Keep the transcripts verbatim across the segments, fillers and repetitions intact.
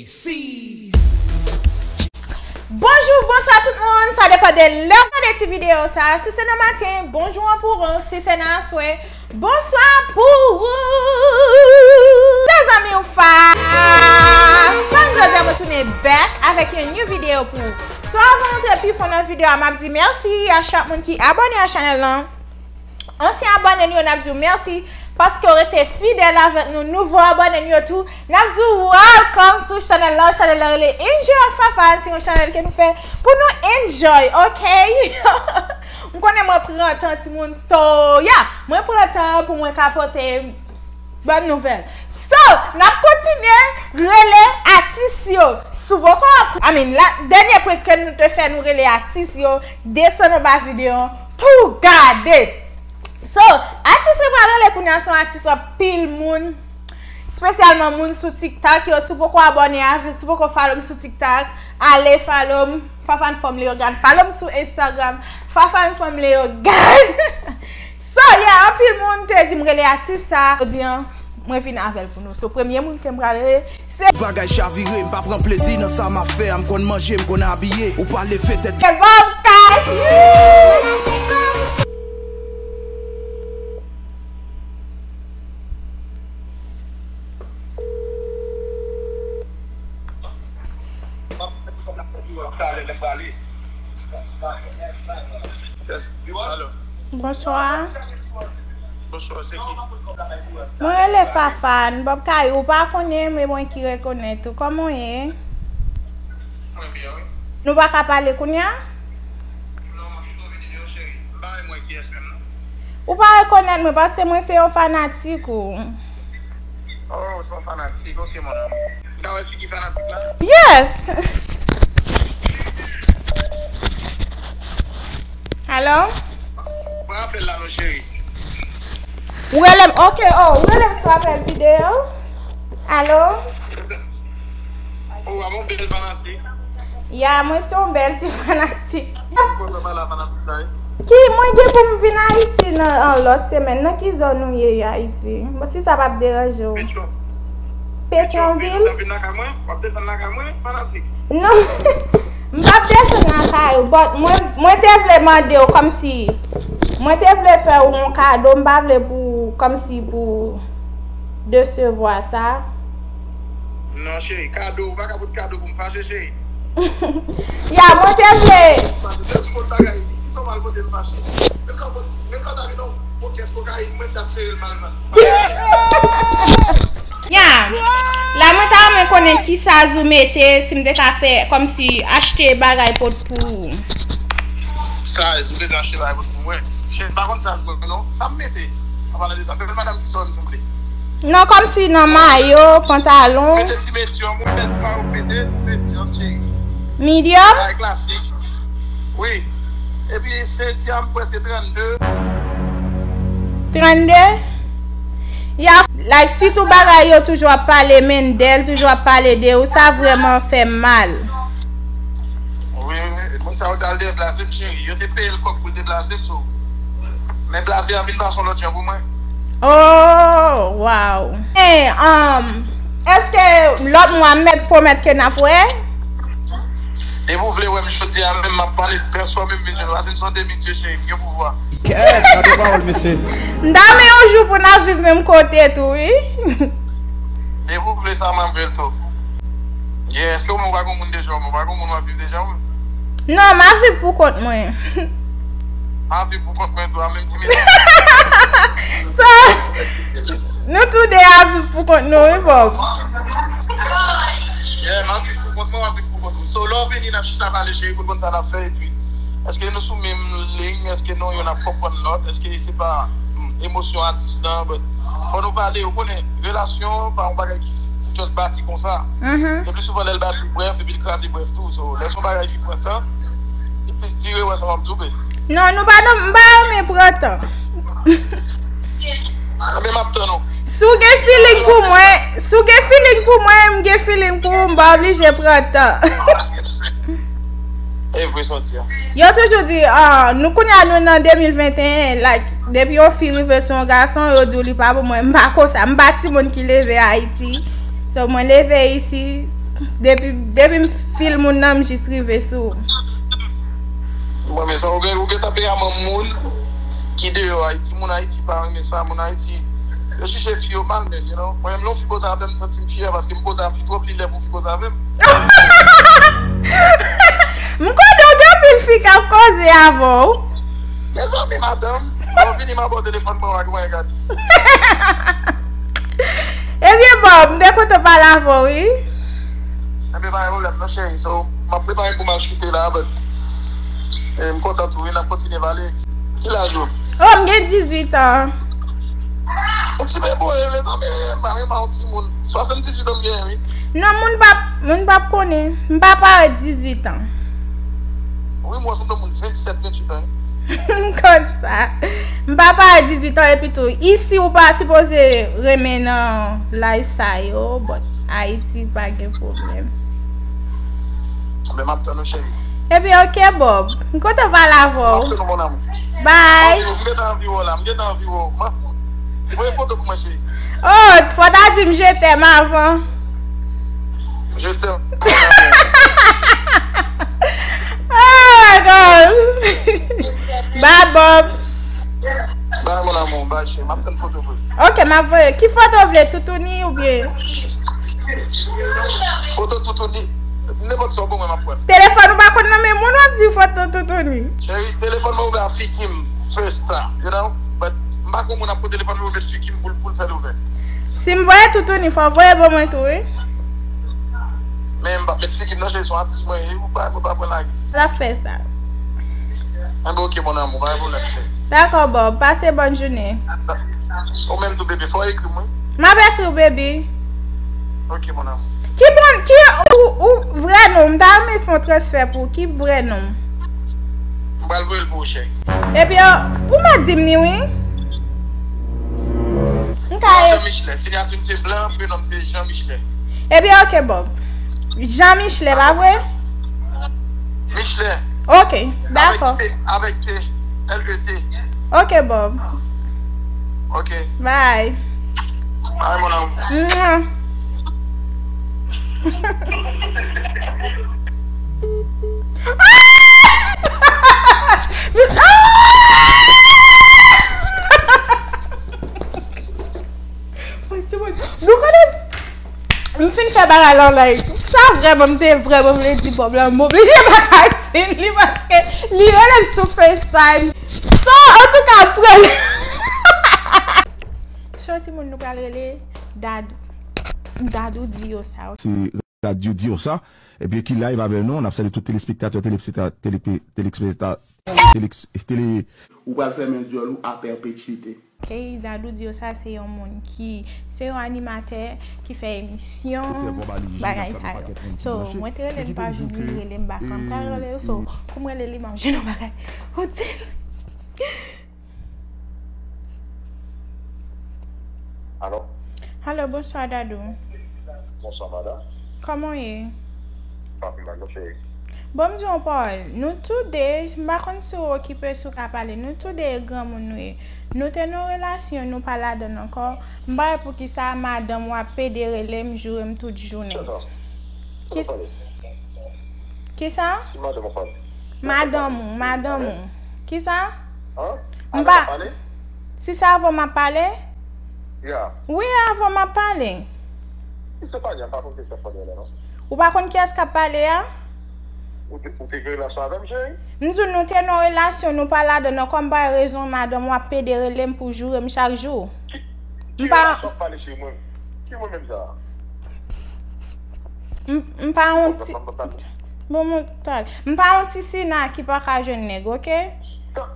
Si. Bonjou, bonswa tout moun. Sa depann de lè w gade ti videyo sa. Si se nan maten, bonjou an pou ou. Si se nan aswè, bonswa pou ou. Mezanmi, ou fa. Sa m jodi a, mwen tounen back avèk yon new video pou ou. So, avan antre pi fon nan videyo a, m ap di mèsi a chak moun ki abòne a chanèl lan. Ansyen abòne nou yo, n ap di w mèsi paske w rete fidèl avèk nou. Nouvo abòne nou yo tou, n ap di w welcome sou chanèl la. Chanèl la rele Enjoy ak Fafane. Se yon chanèl ke nou fè pou nou enjoy, ok? M konnen mwen pran tan, timoun. So, yeah, mwen pran tan pou mwen ka pote bòn nouvèl. So, n ap kontinye rele atis yo. Si w poko apre, I mean, la, dènye prank ke nou te fè, nou rele atis yo, desann anba videyo an pou w gade. So, atis mwen pral rele kounye a se yon atis anpil moun, espesyalman moun sou TikTok yo. Si w poko abòne avè, si w poko follow m sou TikTok, ale follow m, Fafane Fanm Leyogàn. Follow m sou Instagram, Fafane Fanm Leyogàn. So, yeah, anpil moun te di m rele atis sa. Jodi a, mwen vin avè l pou nou. So, premye moun ke m pral rele, se bagay chavire, m pa pran plezi nan sa m ap fè a, m konn manje, m konn abiye, ou pa leve tèt. Se Bob Kay. Yes. Alo. Bonswa. Bonswa, se ki? Mwen rele Fafane, Bob Kay, ou pa konnen, men mwen ki rekonèt ou. Kòman w ye? Mwen byen, wi. Nou pa ka pale kounye a? Non, mwen fini videyo, cheri. M pa wè mwen kiyès menm, non. Ou pa rekonèt mwen paske mwen se yon fanatik ou. Oh, se yon fanatik. Ok, mon amour. M ka wè figi fanatik la? Yes! Alo? Pran apèl la non, cheri. Ou rele m, ok, oh, ou rele m sou apèl videyo? Alo? Ou pa yon bèl fanatik? Ya, mwen se yon bèl ti fanatik. Mwen kontan pale a fanatik la, wi. Ki, mwen gen pou m vin Ayiti nan, an, lòt semèn. Nan ki zòn ou ye Ayiti? Bon, si sa p ap deranje w. Petyon. Petyonvil? W ap vin nan kay mwen? W ap desann nan kay mwen, fanatik? Non. M p ap desann nan kay ou, but mwen, mwen te vle mande w kòmsi, mwen te vle fè w yon kado, m pa vle pou, kòmsi pou desevwa sa. Non, cheri, kado, ou pa ka pote kado pou m fache, cheri. Ya, mwen te vle. Sa se sou kot bagay, ki sa w pral pote m fache? Menm lè w pot-, menm lè w ta vin yon, yon kès kokayin, mwen m t ap sere l malman. Ya, la mwen ta renmen konnen ki size ou mete, si m te ka fè, kòmsi achte bagay pot pou ou. Size, ou bezwen achte bagay pot pou mwen? Cheri, m pa konn size mwen, non. Sa m mete? An palan de sa, bèl madanm ki sa w sanble. Non, kòmsi nan mayo, pantalon. Mete ti medyòm, ou mete ti mayo, mete ti medyòm, cheri. Medium? Bagay klasik. Wi. Epi senti a m kwè se trannde. Trannde? Ya, like, sitou bagay yo toujou ap pale Mendel, toujou ap pale de ou, sa vrèman fè m mal. Wi, wi, moun sa yo t al deplase m, cheri. Yo te peye l kòb pou l deplase m, so. Men plase a vin pase yon lòt jan pou mwen. Oh, wow. E, um, èske lòt mwa m mèt pwomèt ke n ap wè? Depi w vle wè m jodi a menm, m ap pale transfòme m vin jwenn ou, paske m se yon demi dye, cheri, m gen pouvwa. Kèt, gade pawòl, mesye. M ta renmen yon jou pou n ap viv menm kote tou, wi. Depi w vle sa, m ap vle l tou. Yeah, èske w menm ou pa gen moun deja, ou menm ou pa gen moun w ap viv deja, ou menm? Non, m ap viv pou kont mwen. M ap viv pou kont mwen tou, a menm ti mesye. So, nou tou de ap viv pou kont nou, wi, Bob. Yeah, m ap viv pou kont mwen, w ap viv pou kont ou. So, lè w vini, n ap chita pale, cheri, pou n konn sa n ap fè, epi, èske nou sou menm liy? Èske nou youn ap konprann lòt? Èske se pa, mm, emosyon atis lan? But fò nou pale, ou konnen, relasyon pa yon bagay ki just bati konsa. Mhm. Le pli souvan, lè l bati brèf, epi l kraze brèf tou. So, lè se yon bagay ki pran tan, li plis dire, wè sa m ap di w, baby. Non, nou pa nan, m pa renmen pran tan. Anben, m ap tann ou. Si w gen feeling pou mwen, si w gen feeling pou mwen, m gen feeling pou ou, m pa oblije pran tan. E vre sa w di a. Yo toujou di, ah, nou kounye a nou nan de mil venteyen, like, depi yon fi rive sou yon gason, yo di w li pa pou mwen, m pa konsa, m pa timoun ki leve Ayiti. So, mwen leve isi, Depi, depi m fil moun nan, m jis rive sou ou. Mwen, men sa, ou gen, ou gentan peye a moun ki deyò Ayiti. Moun Ayiti pa renmen sa, moun Ayiti, yo chèche fi yo mal, men, you know. Mwen menm, lè yon fi koze avè m, m santi m fyè, paske m koze a fi twòp, li lè pou fi koze avè m. M konnen w gen anpil fi k ap koze avè w. Mezanmi, madanm, lè w vini, m ap ba w telefòn mwen, w a gen mwayen gade. Ebyen, Bob, m te kontan pale avè w, wi. Ebyen, pa gen pwoblèm, non, cheri. So, m ap prepare m pou m al choute la, but, eh, m kontan tou, wi, n ap kontinye pale. Ki laj ou? Oh, m gen dizuit an. Yon ti bebe, wi, mezanmi, m pa renmen yon timoun. Swasanndizuit an m genyen, wi. Non, moun p ap, moun p ap konnen. M pa parèt dizuit an. Wi, m wè w sanble moun vennsèt, venntuit an, wi. M konn sa. M pa parèt dizuit an, epi tou, isi ou pa sipoze renmen nan laj sa yo, but Ayiti pa gen pwoblèm. Men m ap tann ou, cheri. Ebyen, oke, Bob. M kontan pale avè w. M ap tann ou, mon amour. Bye. M gentan anvi wè w la, m gentan anvi wè w. Voye foto pou mwen, cheri. Oh, fò w ta di m je t'aime avan. Je t'aime, mon amour. Oh my God. Bye, Bob. Bye, mon amour. Bye, cheri. M ap tann foto pou ou. Ok, m ap voye. Ki foto w vle, toutouni oubyen? Foto toutouni. Nenpòt sa w ban mwen, m ap pran. Telefòn ou pa konn nan men moun, w ap di foto toutouni. Cheri, telefòn mwen ouvè a figi m first time, you know? But m pa konn moun ap pran telefòn mwen, ou met figi m pou l, pou l fè l ouvè. Si m voye toutouni, fò w voye ban mwen tou, wi. Men m p ap met figi m nan, cheri, se yon atis mwen ye, ou pa, ou pa pran lage. L ap fè sa. Enben, ok, mon amour, pa gen pwoblèm, cheri. Dakò, Bob. Pase bòn jounen. Ou menm tou, bebe, fò w ekri m, wi. M ap ekri w, baby. Ok, mon amour. Ki bon, ki ou, ou vrè non m? M ta renmen fè yon transfè pou ou. Ki vrè non m? M pral voye l pou ou, cheri. Ebyen, ou mèt di m li, wi. M ka Jean Michelet. Siyati m se Blanc, prenon m se Jean Michelet. Ebyen, ok, Bob. Jean Michelet, pa vre? Michelet. Ok, dakò. Avèk T, avèk T, L E T. Ok, Bob. Ok. Bye. Bye, mon amour. Mwa. Mwen, ti mwen, nou konnen, m fin fè bagay lan live. Sa vrèman, m te vrèman vle di Bob lan, m oblije pa ka di li paske li rele m sou FaceTime. So, antouka, pran. Son timoun nou pral rele Dad, Dadou Diosa. Se Dadou Diosa. Epi ki live avè nou, n ap salye tout telespektatè, telespekta-, tele-, telespekta-, tele-, tele- Ou pral fèmen dyòl ou a pèpetite. Ok, Dadou Diosa se yon moun ki, se yon animatè ki fè emisyon, bagay sa yo. So, mwen te rele l pa jwenn li, li rele m baka, m ta rele l, so, kou m rele li, m ap jwenn yon bagay. Ou di. Alo? Alo, bonswa, Dadou. Bonswa, madanm. Kòman w ye? Pa pi mal, non, cheri. Bon, m di w yon pawòl. Nou toude, m pa konn si w okipe, si w ka pale. Nou toude e granmoun nou ye. Nou te nan yon relasyon, nou pa ladan l ankò. M pa wè poukisa madanm w ap pede rele m, joure m tout jounen. Kisa? Kisa? Madanm ou, madanm ou. Kisa? M pa. Si se avè w m ap pale? Wi, avè w m ap pale. Ou pa konn kiyès k ap pale a? Ou te, ou te gen relasyon avè m, cheri? M di w nou te nan relasyon, nou pa ladan l ankò, m pa wè rezon madanm w ap pede rele m pou joure m chak jou. Ki, ki relasyon w ap pale, cheri, mwen? Ki mwen menm sa? M, m pa yon ti, bon, mwen, m pa yon ti sina ki pa ka jwenn nèg, ok?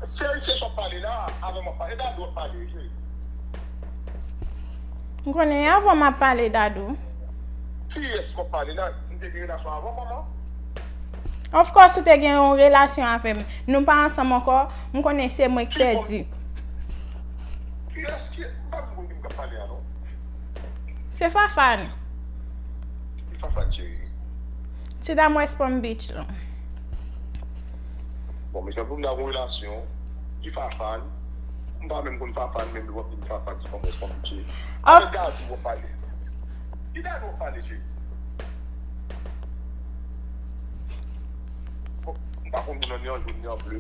Cheri, se sa w ap pale la, avè m w ap pale, Dadou w ap pale, cheri. M konnen e avè w m ap pale, Dadou. Kiyès w ap pale la? M te gen relasyon avè w, manman? Of course, ou te gen yon relasyon avè m. Nou pa ansanm ankò, m konnen se mwen k pèdi. Kiyès ki, m pa konn moun ki m ap pale a, non. Se Fafane. Ki Fafane, cheri? Ti dam West Palm Beach lan. Bon, mesye, pou m nan yon relasyon, ki Fafane? M pa menm konn Fafane, menm lè w ap di m Fafane, se kòman, kòman, cheri? Avèk Dadou w ap pale. Ki Dadou w ap pale, cheri? Pa konn moun nan ni an jòn ni an ble.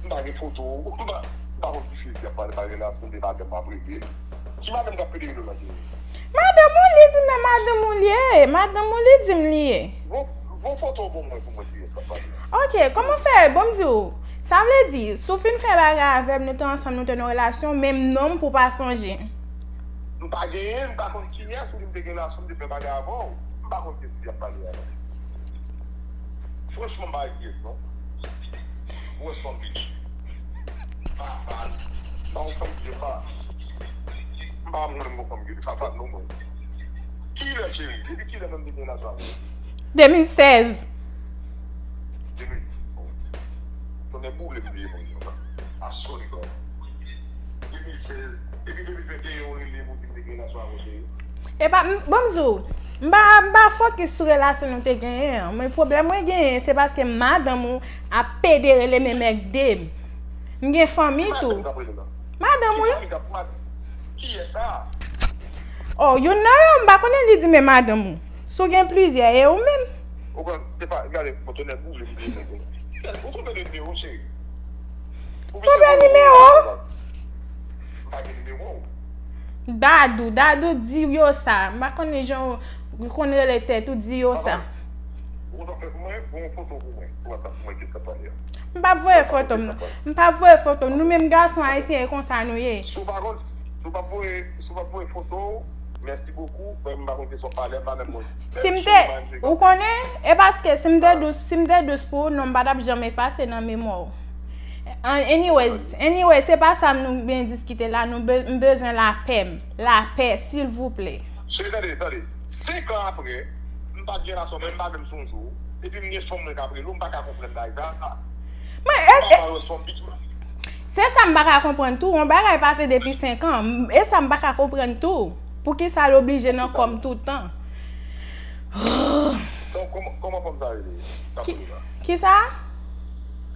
M pa gen foto w. M pa, m pa konn ki fi ki ap pale, pale la, se de madanm ap regle. Ki madanm k ap pede rele w la, Jerry? Madanm ou li di m, men madanm ou li ye. Madanm ou li di m li ye. Voye, voye foto w pou mwen, pou mwen kiyès k ap pale la. Ok, kòman fè? Bon, m di w. Sa vle di, si w fin fè bagay avè m, nou te ansanm, nou te nan relasyon, menm non m pou w pa sonje. M pa genyen, m pa konn kiyès ou di m te gen relasyon, m te fè bagay avè w. M pa konn kiyès ki ap pale a la. Franchman, m pa wè kiyès non. Ou wè se yon bitch. Fafan. Nan yon fanm ki pa. M pa renmen lè m wè fanm ki fafan non mwen. Kilè, cheri? Depi kilè mwen m te gen relasyon avè w? De mil sèz. De mil. Tonnè boule m bliye moun nan. A sorry, bro. De mil sèz. Epi de mil venteyen ou rele m ou di m te gen relasyon avè w, cheri. E pa, m, bon, m di w, m pa, m pa fokis sou relasyon nou te genyen an. Men pwoblèm mwen genyen, se paske madanm ou ap pede rele men mègde m. M gen fanmi tou. Madanm ou, wi. Kiyès sa? Oh, youn nan yo, m pa konnen li di men madanm ou. Si w gen plizyè, e ou menm. Ou konn, se pa, gade, bon, tonnè boule m bliye moun nan. Ou twonpe de nimewo, cheri. Twonpe nimewo? M pa gen nimewo w. Dadou, Dadou di yo sa. M pa konnen jan w konn rele tèt ou, di yo sa. Ou konn sa w fè pou mwen? Voye yon foto pou mwen sou WhatsApp pou mwen kiyès k ap pale a. M p ap voye foto m non. M p ap voye foto m. Nou menm gason ayisyen e konsa nou ye. Si w pa konn, si w p ap voye, si w p ap voye foto w, mèsi bokou, mwen m pa konn kiyès w ap pale a, m pa menm konn. Si m te, ou konnen, e paske si m te dous, si m te dous pou ou, non m pa t ap janm efase nan memwa w. An, anyways, anyway, se pa sa nou byen diskite la, nou be-, m bezwen lapè m. Lapè, silvouplè. Cheri, tande, tande. Senk an apre, m pa t gen relasyon, men m pa menm sonje w. Epi m gen fanm mwen k ap rele w, m pa ka konprann bagay sa. Mwen, e, e, se sa m pa ka konprann tou. Yon bagay pase depi senk an, m, e sa m pa ka konprann tou. Poukisa l oblije nan kò m toutan? Donk, kòman, kòman fanm sa rele? Ki, kisa?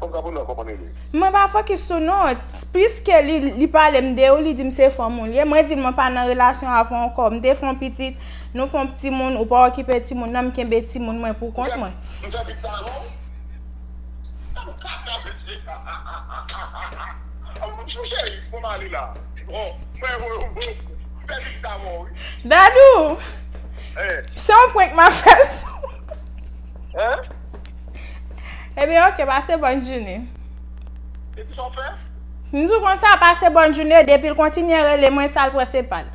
Fanm sa pou nou kòman rele? Mwen pa fokis sou non. Pliske li, li pale m de ou, li di m se fanm ou li ye. Mwen di l mwen pa nan relasyon avè w ankò. M te fè yon pitit, nou fè yon timoun, ou pa okipe timoun nan, m kenbe timoun mwen pou kont mwen. M fè pitit avè w? Sa nou ka fè, mesye? An, m chouche, mwen m ale la. Bon, mwen, mwen, mwen, mwen fè pitit avè w, wi. Dadou! Eh. Se yon prank m ap fè sou. Hein? Ebyen, ok, pase bòn jounen. Se ki sa w fè? M di w konsa, pase bòn jounen, depi l kontinye rele mwen, sa l pran se pa l.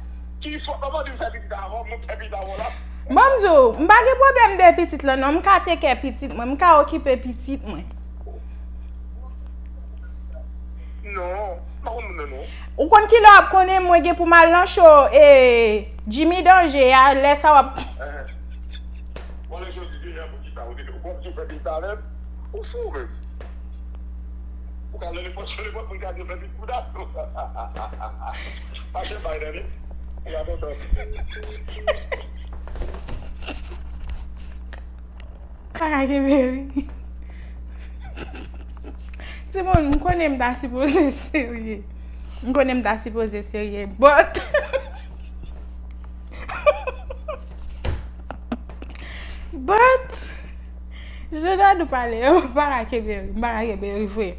Ki fòt, kòman di m fè pitit avè w, mwen fè pitit avè w la? Bon, m di w, m pa gen pwoblèm de pitit lan, non, m ka take care pitit mwen, m ka okipe pitit mwen. Non, m pa konn moun nan, non. Ou konn kilè w ap konnen mwen gen pou m al nan show, e, Jimmy Danger a, lè sa w ap. Bon, lè jodi, jodi a, poukisa ou te, ou konn ki fè pitit avè m? Ou fou, menm. Ou ka lè nenpòt, nenpòt moun ka di fè pitit pou dat. Mache bay, tande. Ou ka kontan. Bagay kenbe ri. Timoun, m konnen m ta sipoze serye. M konnen m ta sipoze serye, but, but, jan Dadou pale, m pa ka kenbe ri, m pa ka kenbe ri vre.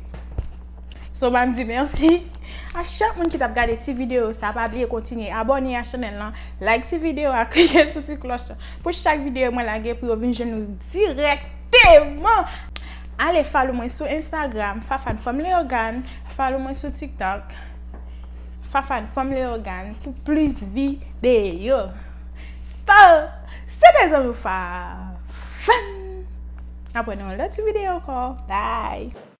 So, m ap di mèsi a chak moun ki t ap gade ti videyo sa. Pa bliye kontinye abòne a chanèl lan, like ti videyo a, klike sou ti klòch lan pou chak videyo mwen lage pou yo vin jwenn ou dirèkteman. Ale follow mwen sou Instagram, Fafane Fanm Leyogàn, follow mwen sou TikTok, Fafane Fanm Leyogàn, pou plis videyo. So, se te zanmi w Fafane. N ap wè nan yon lòt ti videyo ankò. Bye!